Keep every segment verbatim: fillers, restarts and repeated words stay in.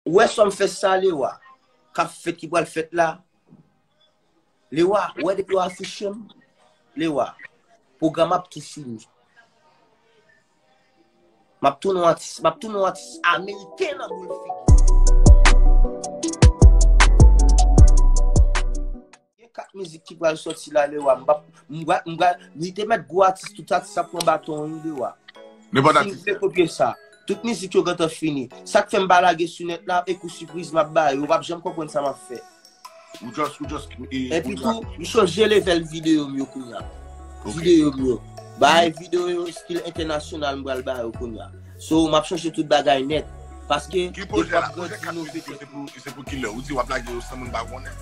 Ou wè Sumfest sa, Lewa, k ap fèt, ki pral fèt la? Lewa, ou wè depi yo afiche m? Lewa, pwogram ap tou fini. M ap tounen yon atis, m ap tounen yon atis ameriken nan boul figi. Gen kat mizik ki pral sòti la, Lewa. M p ap, m pral, m pral, li te mèt gwo atis, tout atis ap pran baton, wi, Lewa. Nenpòt atis. Si w vle kopye sa, tout mizik yo gentan fini. Sa k fè m pa lage sou nèt la, e kou sipriz m ap ba yo. Yo p ap janm konprann sa m ap fè. Ou just, ou just, e, Epi tou, m chanje level videyo m yo kounye a. Ok. Videyo m yo. Bagay videyo yo stil entènasyonal m pral ba yo kounye a. So, m ap chanje tout bagay nèt. Paske, Ki pwojè la? Pwojè kat mizik yo, se pou, se pou kilè? Ou di w ap lage yo san moun pa konnen?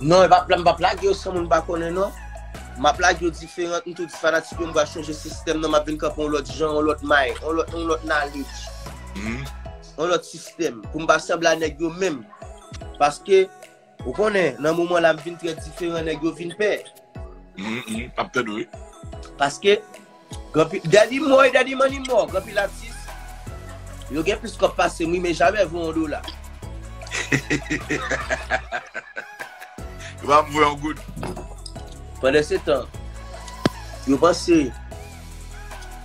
Non, e p ap, m p ap lage yo san moun pa konnen, non. M ap lage yo diferan, m tou di fanatik yo, m pral chanje sistèm nan, m ap vin kanpe yon lòt jan, yon lòt may, yon lòt, yon lòt knowledge. Mhm. Yon lòt sistèm. Pou m pa sanble a nèg yo menm. Paske, ou konnen, nan moman la, m vin trè diferan, nèg yo vin pè. Mhm, mhm. M ap tande w, wi. Paske, Granpil, Daddy Moy, Daddy Money Moy, granpil atis, yo gen plis kòb pase m, wi, men jamè voye yon dola. Yo pa voye yon goud. Pandan se tan, yo panse,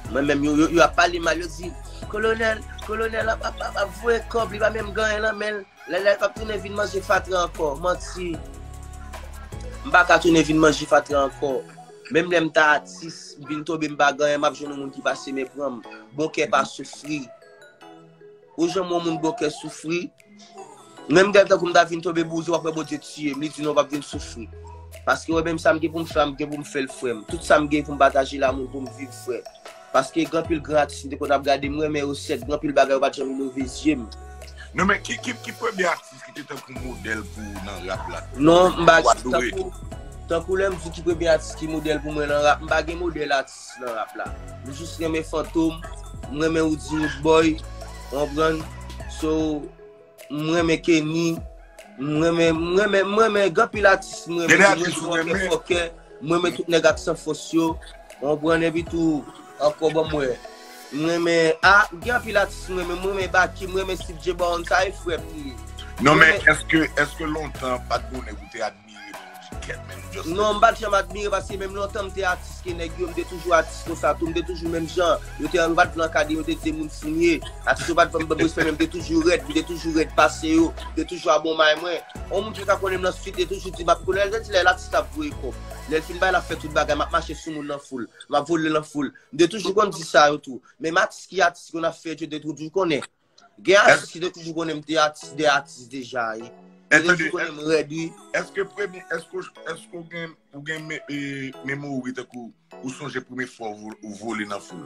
mwen menm, yo, yo, yo ap pale mal, yo di, Kolonèl, Kolonèl ap, ap, ap, ap voye kòb, li pa menm gen anyen nan men l. Lè, lè l p ap tounen vin manje fatra ankò. Manti. M pa ka tounen vin manje fatra ankò. Menm lè m ta atis, m vin tonbe, m pa gen anyen, m ap jwenn yon moun ki pase men pran m. Bon kè pa soufri. Ou janm wè yon moun bon kè soufri? Menm lè tankou m ta vin tonbe bouzen, w ap wè Bondye tiye m. Li di non, w p ap vin soufri. Paske w wè menm sa m gen pou m fè a, m gen pou m fè l, frè m. Tout sa m gen pou m pataje l a moun, pou m viv, frè. Paske gen anpil gran atis m te konn ap gade, m renmen yo sèt, gen anpil bagay yo pa t janm inove zye m. Non, men ki, ki, ki premye atis ki te tankou modèl pou w nan rap la? Non, m pa Ou adore? tankou, tankou lè m di ki premye atis ki modèl pou mwen nan rap, m pa gen modèl atis nan rap la. M jis renmen Fantom, m renmen Roody Roodboy, w konprann? So, m renmen Kenny, m renmen, m renmen, m renmen gen anpil atis, m renmen Gen de tou, m atis renmen ou Fòkè renmen? Fòkè, m renmen tout nèg ak san fòs yo, w konprann, epi tou, ankò ban m wè. M renmen, a, gen anpil atis m renmen, m renmen Baky, m renmen Steve J Brown, sa e frè m li ye. Non, M men renmen èske, èske lontan pa t bon nèg ou te admire, men ou di, "Kèt, men, just Non, m pa t janm admire, paske menm lontan m te atis ke nèg yo, m te toujou atis konsa tou, m te toujou menm jan. Yo te, yo pa t vle ankadre, yo te di moun fou m ye. Atis yo pa t ban m respè, men m te toujou rèd, m te toujou rèd pase yo, m te toujou a bon may mwen. Yon moun ki ka konnen m nan street, te toujou di m ap konnen, l te di lè l atis l ap voye kòb. Lè l fin bay, l ap fè tout bagay, m ap mache sou moun nan foul, m ap vole nan foul. M te toujou konn di sa yo tou. Menm atis ki atis, konn ap fè, yo te toujou konnen. Gen atis ki te toujou konnen m te atis de atis deja, wi. Yo te toujou konnen m rèd, wi. Èske premye, èske, èske ou gen, ou gen me-, e, memori tankou ou sonje premye fwa ou vo-, ou vole nan foul?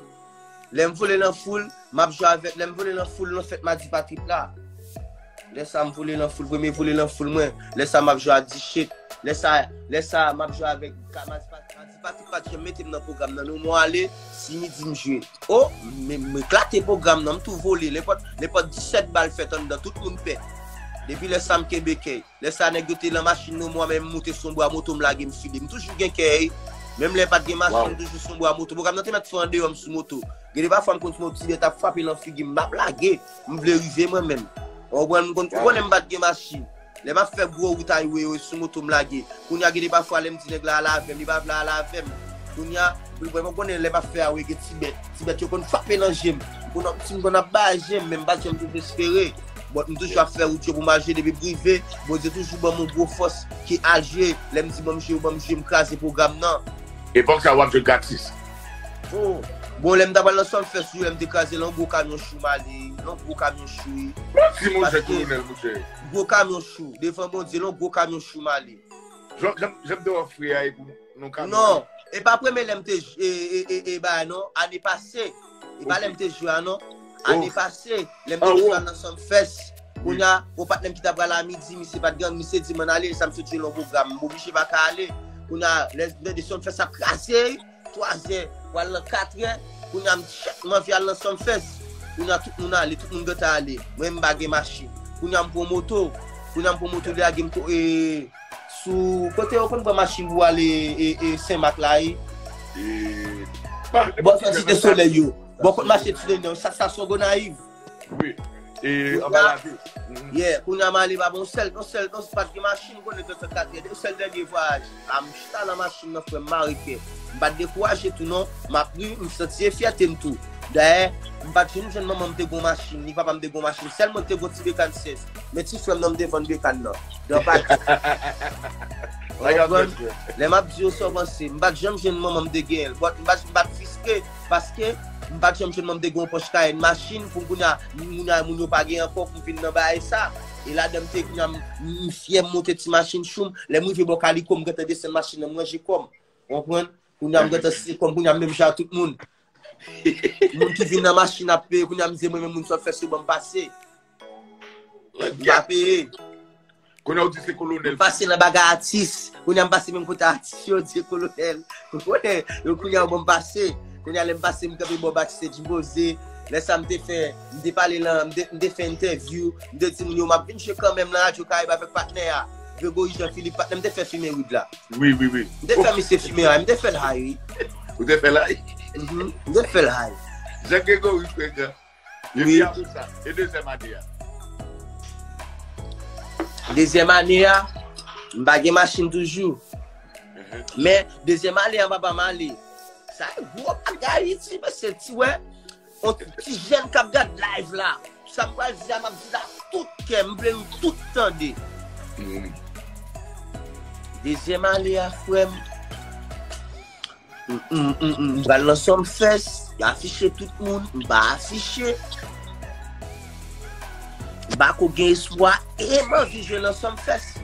Lè m vole nan foul, m ap jwe avèk, lè m vole nan foul nan fèt Madi Patrip la. Lè sa m vole nan foul, premye vole nan foul mwen. Lè sa m ap jwe a Dichèt. Lè sa, lè sa m ap jwe avèk Ka-, Madi Patrip. Patrick pa t janm mete m nan pwogram nan, non. Mwen ale, si midi m jwe. O, m, m eklate pwogram nan, m tou vole. Nenpòt, nenpòt disèt bal fèt anndan, tout moun pè. Depi lè sa m kenbe kèy. Lè sa nèg yo te nan machin nan, mwen menm m moute sou yon bwa moto, m lage m file. M toujou gen kèy. Menm lè pa t gen machin, m toujou sou yon bwa moto. Pwogram nan te mèt fè andeyò m sou moto. Gen de pafwa m konn sou moto, ti bèt ap frape nan figi m, m ap lage. M vle rive mwen menm. Ou konprann, m konn, ou konnen m pa t gen machin. Lè m ap fè gwo wout highway yo, e sou moto m lage. Kounye a, gen de pafwa, lè m di nèg la al avè m, li pa vle al avè m. Kounye a, ou konnen lè m ap fè a, wi, gen ti bèt. Ti bèt yo konn frape nan je m. M konn, si m konn ap bay je m, men m pa t janm dezespere. But m toujou ap fè wout yo pou m al jwe depi m rive. Bondye toujou ban m yon gwo fòs ki al jwe. Lè m di ban m jwe, yo ban m jwe, m kraze pwogram nan. Epòk sa, w ap jwe gratis? Oh. Bon, lè m t ap al nan Sumfest, wi, lè m te kraze l, yon gwo kamyon chou m ale, yon gwo kamyon chou, wi. Bon, ti monchè, kolonèl, monchè. Gwo kamyon chou, devan Bondye, yon gwo kamyon chou m ale. Jan, jan, jan m te wè w fre a, e pou nou kamyon. Non, e pa premye lè m te j-, e, e, e, e, bagay non, ane pase. E pa lè m te jwe a, non. Ane pase, lè m te jwe a nan Sumfest. Kounye a, yon patnè m ki t ap pral a midi, misye pa t gen, misye di m ann ale, sa m sot jwe l yon pwogram, m oblije pa ka ale. Kounye a, lè m tande Sumfest ap kraze, twazè, pral nan katrè. Kounye a, m, shit, m anvi al nan Sumfest. Kounye a, tout moun ale, tout moun gentan ale. Mwen, m pa gen machin. Kounye a, m pran moto. Kounye a, m pran moto, li lage m ko-, e, sou kote yo konn pran machin pou ale, e, e, Senmak la, e. E, bò sante Site Solèy yo. Bò kot mache Ti Dendon, sa, stasyon Gonayiv. Wi. E anba lave. Yeah, kounye a m ale, pa bon, sèl, yon sèl, yon pa t gen machin, konnen ke sa ka trè, yon sèl dènye vwayaj. A m chita nan machin nan, frè m, mare kè. M pa t dekouraje tou non, m ap ri, m santi e fyète m tou. Dayè, m pa t janm jwenn manman m te gon machin, ni papa m te gon machin, sèl mwen te gon ti bekàn sèz. Men ti frè m nan m te vann bekàn nan. Nan pati. Ou konprann? Lè m ap di yo sa w panse, m pa t janm jwenn manman m te genyen l. But m pa t, m pa t fristre, paske m pa t janm jwenn manman m te gen yon pòch kay, yon machin, pou kounye a, moun, moun yo pa gen ankò, pou m vin nan bagay sa. E ladan m te, kounye a, m, m fyè, m monte ti machin tchoum. Lè m rive bò Kaliko, m gentan desann machin nan, m ranje kò m. Ou konprann? Kounye a, m gentan se kò m, kounye a, m menm jan ak tout moun. Moun ki vin nan machin ap peye, kounye a, m di mwen menm moun sa fè se ban m pase. M pa peye. Kounye a ou di se kolonèl. M pase nan bagay atis. Kounye a m pase menm kote atis yo di kolonèl. Ou konnen, yo kounye a yo ban m pase. Kounye a lè m pase m kanpe bò backstage m poze. Lè sa m te fè, m te pale lan, m te, m te fè entèvyou, m te di moun yo m ap vin jwe kanmenm nan Radyo Karayib avèk patnè a. Gregory Jean Philippe, patnè m te fè fimen wid la. Wi, wi, wi. M te fè misye fimen a, m te fè l hay, wi. Ou te fè l hay? Mhm, m te fè l hay. Jean Gregory Fregan. Epi apre sa, e dezyèm ane a? Dezyèm ane a, m pa gen machin toujou. Men, dezyèm ane a, papa m ale. Sa e gwo bagay, wi, ti mesye, ti wè. On ti jèn k ap gad live la. Sa m pral di a, m ap di l ak tout kè m, m vle nou tout tande. Dezyèm ane a, frè m, M, m, m, m, m pral nan Sumfest, y afiche tout moun, m pa afiche. M pa ko gen espwa e m anvi jwe nan Sumfest.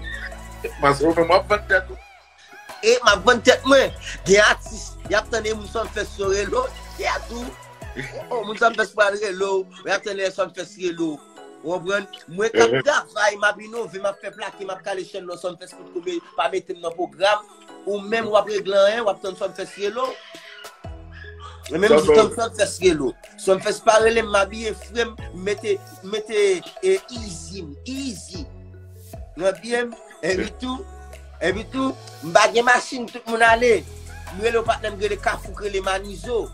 Paske ou menm w ap vann tèt ou. E m ap vann tèt mwen. Gen atis, y ap tande moun Sumfest yo rele w, tèt ou. Oh, oh, moun Sumfest pral rele w, y ap tande Sumfest rele w. Ou konprann? Mwen k ap travay, m ap inove, m ap fè plake, m ap kale chèn nan Sumfest pou koube pa mete m nan pwogram. Ou menm w ap regle anyen, w ap tann Sumfest rele w. Mwen menm m di tann Sumfest rele w. Sumfest pa rele m, m abiye fre m, m mete, m mete e, easy m, easy. Mwen byen, epi tou, epi tou, m pa gen machin, tout moun ale. M rele yon patnè m rele Kafou, k rele Manizo.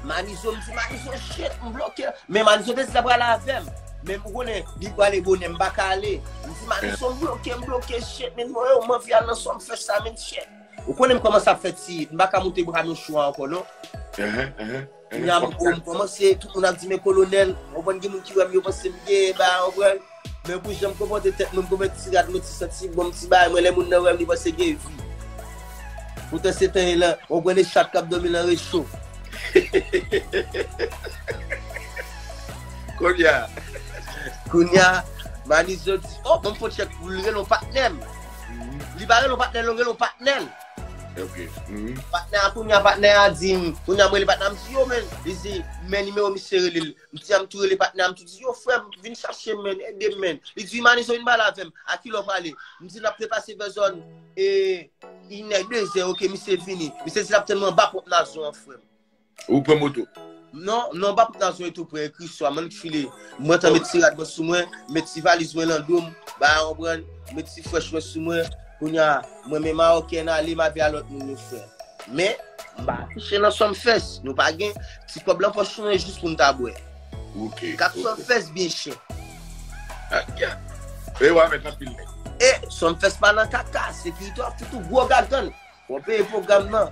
Manizo, m di Manizo, shit, m bloke. Men Manizo te di l ap prale avè m. Men ou konnen, li prale bonè, m pa ka ale. M di Manizo, m bloke, m bloke, shit, men mwen, yo, m anvi al nan Sumfest sa, men shit. Ou konnen m kòmanse ap fè ti hit, m pa ka moute bra m yon chwa ankò, non. Kounye a, m, m kòmanse, tout moun ap di, men kolonèl, ou konprann, gen moun ki wè m, yo panse m genyen, ba, ou konprann. Men pou jan m konpòte tèt mwen, m konprann ti rad mwen, ti santi, bon, m ti bagay mwen, lè moun nan wè m, li panse gen vi. Poutan se tan e lan, ou konprann, e chat k ap dòmi lan recho. Kounye a. Kounye a, Manizo di, oh, ban m fon tchèk pou l rele yon patnè m. Li pa rele yon patnè l, li rele yon patnè l. Ok. Patnè a, kounye a, patnè a di m, kounye a, m rele patnè a, m di, yo, men, li di, men nimewo misye rele l. M di a, m tou rele patnè a, m tou di, yo, frè m, vin chache m, men, ede m, men. Li di, Manizo, vin pale avè m. A kilè w prale? M di, n ap trepase vè zòn, e, inè, dezè, ok, misye vini. Misye di l ap tann mwen anba Pòt Nazon an, frè m. Ou pran moto? Non, non, pa pou nazon e tou pre ekri swa, man k file. Mwen tan met ti rad mwen sou mwen, met ti valiz mwen lan do m, ba yon pran, met ti frèch mwen sou mwen. Kounye a, mwen men Mawokèn ale, m avè a lòt moun yo frè. Men, m pa afiche nan Sumfest. Nou pa gen ti kòb lan pòch nou, e jis pou n ta bwè. Ok. Kat Sumfest byen chè. Ah, yeah. E w avèk anpil nèg. E Sumfest pa nan kaka, sekirite w ap fout ou gwo gagann. Fò peye pwogram nan.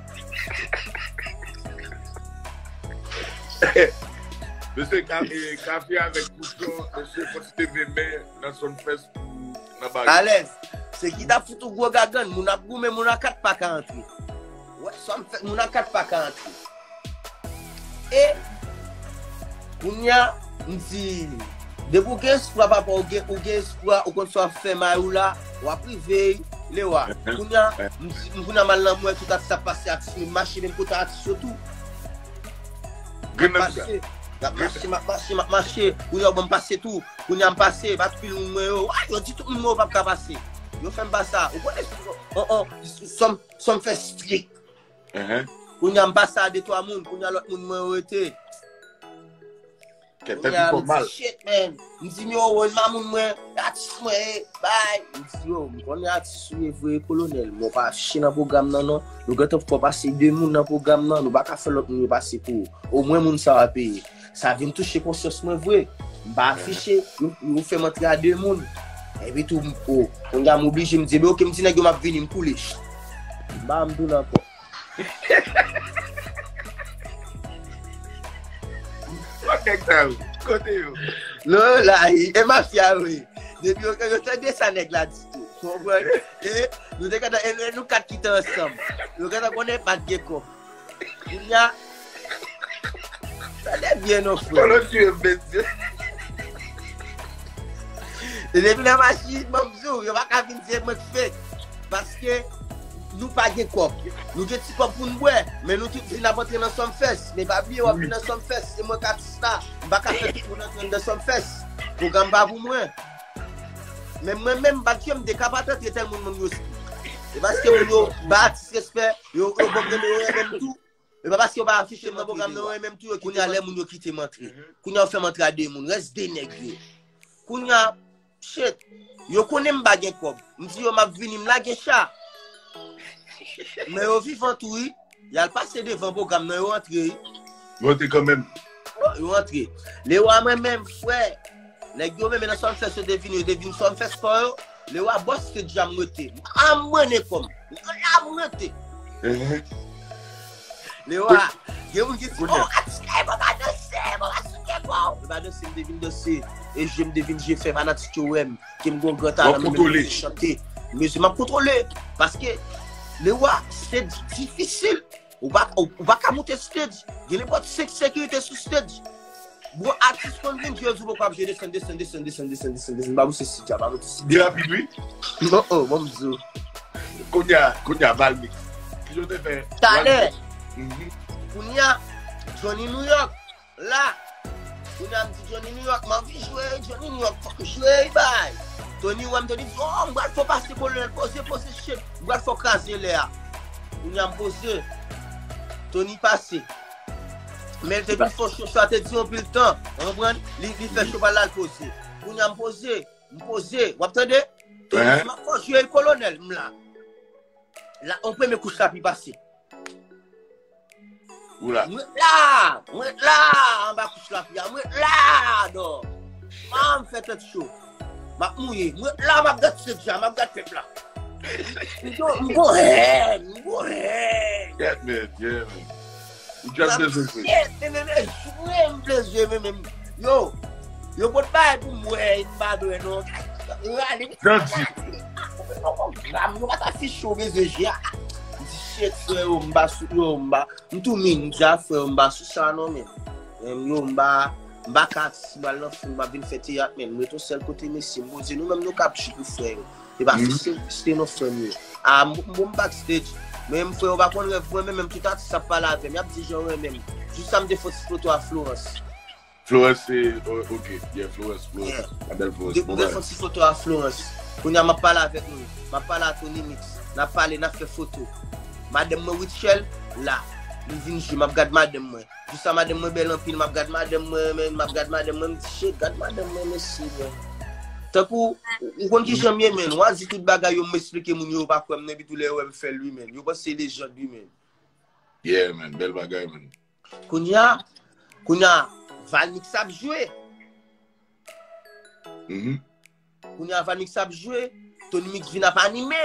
Mesye, ka-, e, kafe avèk kouton, mesye, fò ti te vle men nan Sumfest pou nan bari. Alèz. Se ki t ap fout ou gwo gagann, moun ap goumen, moun a kat pa ka antre. Wè, Sumfest, moun a kat pa ka antre. E kounye a, m di, depi w gen espwa, papa, ou gen, ou gen espwa, ou konn sa w ap fè may ou la, w ap rive, Lewa. Kounye a, m di, m kounye a m al nan mwen, tout atis ap pase, atis m mache, menm kote atis yo tou. M ap mache, m ap mache, m ap mache, m ap mache. Kounye a, bon, m pase tou. Kounye a, m pase, bat pil moun mwen yo. Wa, yo di tout moun mwen yo p ap ka pase. Yo fè m pase. Ou konnen, on, on, Sum, Sumfest strik. Kounye a m pase a de twa moun, kounye a lòt moun mwen yo rete. Kounye a m di, shit, man. M di, yo, wè, mamoun mwen, atis mwen, e, bay. M di, yo, m konnen atis ou ye vre, kolonèl, men w pa afiche nan pwogram nan, non. Nou gentan fè w pase de moun nan pwogram nan, nou pa ka fè lòt moun yo pase pou ou. Omwen moun sa a peye. Sa vin touche konsyans mwen vre. M pa afiche, yo, yo fè m antre a de moun. Epi tou, m, o, kounye a m oblije, m di, "Ebyen, oke," m di nèg yo, "M ap vini," m koule. M pa, m tounen ankò. Kot nèg sa yo? Kote yo? Non, la, e, e mafya, wi. Depi yo, yo tande sa nèg la di tou. Konprann? E, nou te gentan, e, e, nou kat ki te ansanm. Nou gentan konnen pa t gen kòb. Kounye a, tande byen non, frè. Kòlò tiye m, mesye. E depi nan machin, ban m di w, yo pa ka vin di se mwen k fake. Paske nou pa gen kòb. Nou gen ti kòb pou n bwè, men nou tout di n ap antre nan Sumfest. Men pa bliye, w ap vin nan Sumfest, se mwen k atis la. M pa ka fè tout moun antre nan Sumfest. Pwogram pa pou mwen. Men mwen menm, m pa t, m te ka pa t antre tèl moun, moun yo. E paske moun yo ba atis respè, yo, yo ban m nimewo yo menm tou. E pa paske yo pa afiche m nan pwogram nan, yo menm tou yo kite m antre. Kounye a lè moun yo kite m antre. Kounye a yo fè m antre a de moun, rès de nèg yo. Kounye a, shit, yo konnen m pa gen kòb. M di yo m ap vini, m lage cha. Men yo vivan tou, wi. Y al pase devan pwogram nan, yo antre, wi. Yo antre kanmenm. Yo antre. Lewa mwen menm, frè. Nèg yo menm nan Sumfest, yo te vini, yo te vin Sumfest fò yo. Lewa bò stage a m rete. A m mwen kò m. La m rete. Lewa, gen moun ki di, "Oh, atis la, e bon pa danse, e bon pa souke kò w." E pa danse, m te vin danse. E je m te vin je fè fanatik yo wè m. Ke m gon gran talan, men m te chante. Mesye, m ap kontwole. Paske, Lewa, stage difisil. Ou pa, ou, ou pa ka moute stage. Gen nenpòt senk sekirite sou stage. Bon, atis konn vin, yo di w poko ap jwe, desann, desann, desann, desann, desann, desann, desann, pa moute stage a, pa moute stage. Li rapid, wi. Non, oh, bon, m di w. Kounye a, kounye a, Valmix. Kijan w te fè? Talè. Kounye a, Johnny New York. La, kounye a m di Johnny New York, m anvi jwe, Johnny New York, fòk m jwe, bay. Tony wè m, Tony di, oh, m pral fè w pase kolonèl, poze, poze, shit, m pral fè w kraze lè a. Kounye a m poze. Tony pase. Men l te vin fè cho, cho a te di anpil tan. Ou konprann? Li, li fè cho pa l al poze. Kounye a m poze, m poze. W ap tande? Tony di, m ap fè w jwe kolonèl, m la. La, on premye kouch la pi pase. Ou la. Mwen la! Mwen la! Anba kouch lapli a. Mwen la! Dò. Ah, m fè tèt cho. M ap mouye. Mwen la, m ap gad stage a, m ap gad pèp la. M gon, m gon hèn, m gon hèn. Yeah, man, yeah, man. Ou just bezwen jwe. Shit, men, men, men, jwe m vle jwe, men, men. Yo, yo pot bagay pou m wè, m pa dwe non. Rale. Grandi. Yo pa ta fi cho bezwen jwe a. M di, shit, frè, yo, m pa sou, yo, m pa. M tou min, m di a frè yo, m pa sou sa non, men. Men yo, m pa, m pa ka atis, m pral nan foul, m ap vin fè teyat, men. M ret yon sèl kote, mesye, m poze, nou menm nou k ap jwe pou frè yo. E pa fiste, fiste non, frè m yo. A, m, m, m backstage. Men m, frè yo pa konn rèv mwen, men menm tout atis ap pale avè m, y ap di jan yo renmen m. Jis sa m te fè yon ti foto a Florence. Florence, se, o-, ok, yeah, Florence, Florence. Yeah. La bèl Florence, bon bagay. M te fè yon ti foto a Florence. Kounye a, m ap pale avèk nou. M ap pale a Tony Mix. N ap pale, n ap fè foto. Madanm mwen, Rutshelle, la. Li vin jwe, m ap gad madanm mwen. Jis sa, madanm mwen bèl anpil, m ap gad madanm mwen, men, m ap gad madanm mwen, m di, shit, gad madanm mwen, mesye, men. Tankou, ou, ou konn kijan m ye, men. W a di tout bagay yo, m esplike moun yo, yo pa kwè m nan, epi tou lè yo wè m fè l, wi, men. Yo panse se lejand, wi, men. Yeah, man, bèl bagay, man. Kounye a, kounye a, Valmix ap jwe. Mhm. Kounye a, Valmix ap jwe, Tony Mix vin ap anime.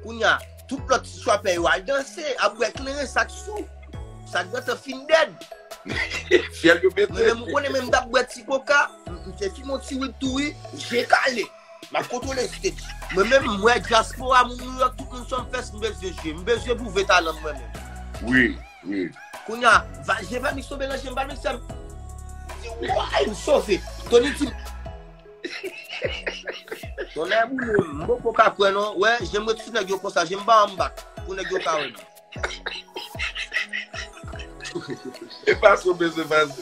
Kounye a, tout lòt ti chwapè yo al danse, ap bwè kleren, sa k sou, sa k gentan fin dèd. Fyèl yo pete. Mwen menm, ou konnen, menm m t ap bwè ti koka, m, m te fimen yon ti wid tou, wi, je kale. M ap kontwole stage. Mwen menm, m wè dyaspora, moun New York, tout moun Sumfest, m bezwen jwe. M bezwen pwouve talan m mwen menm. Wi, wi. Kounye a, va, je Valmix tonbe nan je m, Valmix fè m. M di, way, m sove. Tony di m. Tonnè boule m, m poko ka kwè non. Wè, je m ret sou nèg yo konsa, je m ba anba. Pou nèg yo ka wè m. E pa sa w bezwen pase.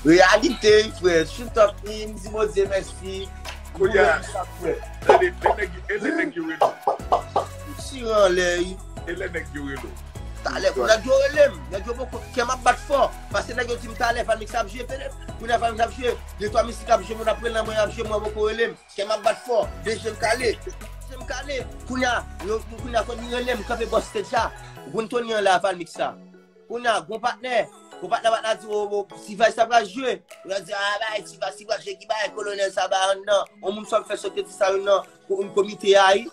Reyalite, wi, frè. Shoot up, wi, m di Bondye mèsi. Kounye a, tande, e nèg, e lè nèg yo rele w. Tire anlè, wi. E lè nèg yo rele w. Talè, nèg yo rele m. Nèg yo poko, kè m ap bat fò. Paske nèg yo di m talè, Valmix ap jwe, kounye a Valmix ap jwe. De twa mizik ap jwe, moun ap rele nan mwen, ap jwe, mwen poko rele m. Kè m ap bat fò, de je m kale. Je m kale. Kounye a, yo, kounye a, Tony rele m, kanpe bò stage a. Gon Tony anlè a Valmix sa. Kounye a, gon patnè. Pou patnè, patnè di, o, o, T-Vice sa pral jwe. Yo di, a, bay, T-Vice, T-Vice, ki bay, kolonèl sa bay anndan. On moun sa m fè sote di sa yo nan ko-, komite a, wi.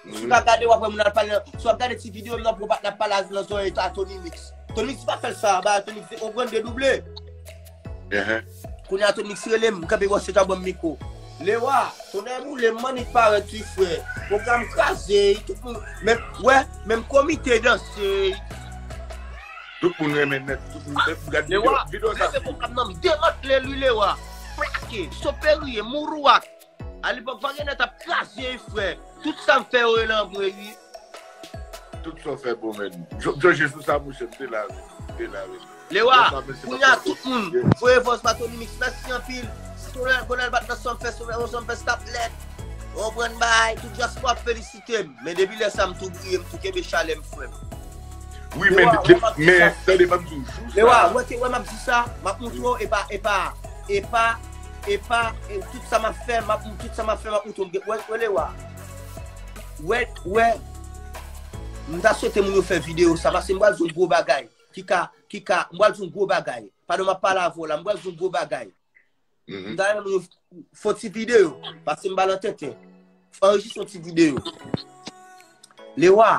Si w ka gade, w ap wè moun al pale nan, si w ap gade ti videyo m nan, pou patnè ap pale nan zòrèy a Tony Mix. Tony Mix pa fè l sa, ba, Tony Mix, on pran dedouble. Kounye a Tony Mix rele m, m kanpe bò se ta ban m mikwo. Lewa, tonnè boule, m annik parèt wi frè. Pwogram kraze, tout moun, menm, wè, menm komite danse. Tout moun renmen nèt, tout moun, gad videyo, videyo sa. Lewa, leve pwogram nan, m demantle li Lewa. Plake, Soperiye, Mourouak. Alepòk Varyenè t ap kraze wi frè. Tout sa m fè yo rele an mwen wi. Tout sa w fè bon, men. Djo-, Djòje sou sa, monchè, m te la, wi. M te la, wi. Lewa, kounye a tout moun voye vòz pa Tony Mix. Mèsi anpil. Si Tonèl Gonèl bat nan Sumfest, Sumfest t ap lèd. Ou konprann bay, tout dyaspora ap felisite m. Men depi lè sa, m tou briye, m tou kenbe chalè m, frè m. Wi, men, men, tande, ban m di w, jou sa. Lewa, wè, te wè, m ap di sa, m ap montre w, e pa, e pa, e pa, e pa, e tout sa m ap fè, m ap, tout sa m ap fè, m ap montre w, wè, wè, Lewa. Wè, wè, m ta swete moun yo fè videyo sa, paske m pral di yon gwo bagay, ki ka, ki ka, m pral di yon gwo bagay. Pandan m ap pale avè w la, m pral di yon gwo bagay. M ta renmen nou fè yon ti videyo, paske m ba l an tenten. Anrejistre yon ti videyo. Lewa,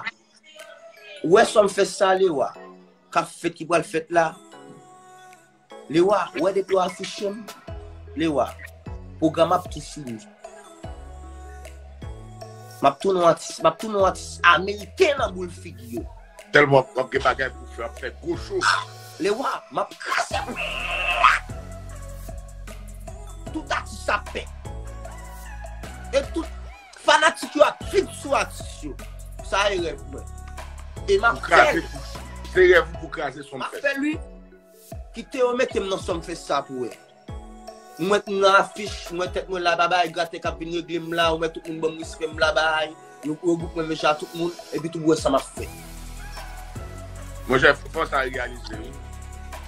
ou wè Sumfest sa, Lewa, k ap fèt, ki pral fèt la. Lewa, ou wè depi yo afiche m, Lewa, pwogram ap tou fini. M ap tounen yon atis, m ap tounen yon atis ameriken nan boul figi yo. Tèlman w ap gen bagay pou fè, w ap fè gwo cho. Lewa, m ap kraze. Tout atis ap pè. E tout fanatik yo ap vin sou atis yo. Sa e rèv mwen. E m ap fè l. Se rèv ou pou kraze Sumfest. M ap fè l wi. Kite yo mete m nan Sumfest sa pou wè. Mwen t nan afich, mwen tèt mwen la, bagay gratè k ap vin regle m la, ou wè tout moun ban m respè m la, bay. Yo, yo gwoup mwen meja tout moun, epi tou wè sa m ap fè. Monchè, fò sa reyalize, wi.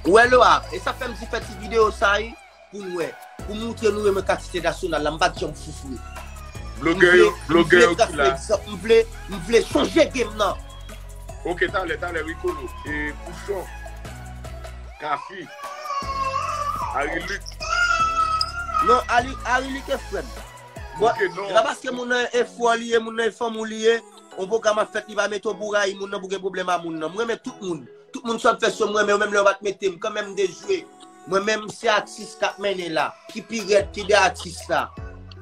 Ou wè Lewa, e sa fè m di fè ti videyo sa, wi, pou n wè, pou montre nou renmen katite nasyonal la, m pa t janm foufou. Blogè yo, blogè yo ki la. M vle, m vle chanje game nan. Ok, talè, talè, Ricolo, e Pouchon, Kafi, Arilik. Non, Ari-, Arilik e frè m. Bon, e pa paske moun nan e fò li ye, moun nan e fanm ou li ye, yon pwogram ap fèt, li pa mete w pou rayi moun nan, pou gen pwoblèm a moun nan. Mwen renmen tout moun. Tout moun sot fè sou mwen, men yo menm lè yo pa t mete m, kanmenm m dejwe. Mwen menm se atis k ap mennen la, ki pi rèd ki de atis la.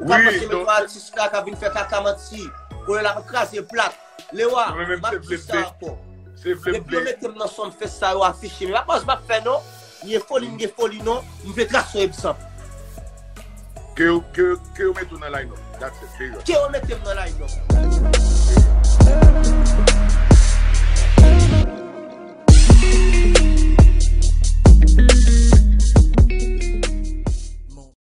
Ou pa panse men yon atis la k ap vin fè kaka manti, kounye a l ap kraze plat. Lewa, m ap di sa ankò. Depi yo mete m nan Sumfest sa yo afiche m, e pa pòz m ap fè non. M gen foli, m gen foli non. M vle trase yon egzanp. Ke yo, ke, ke yo mete w nan line-up. That's it, period. Ke yo mete m nan line-up.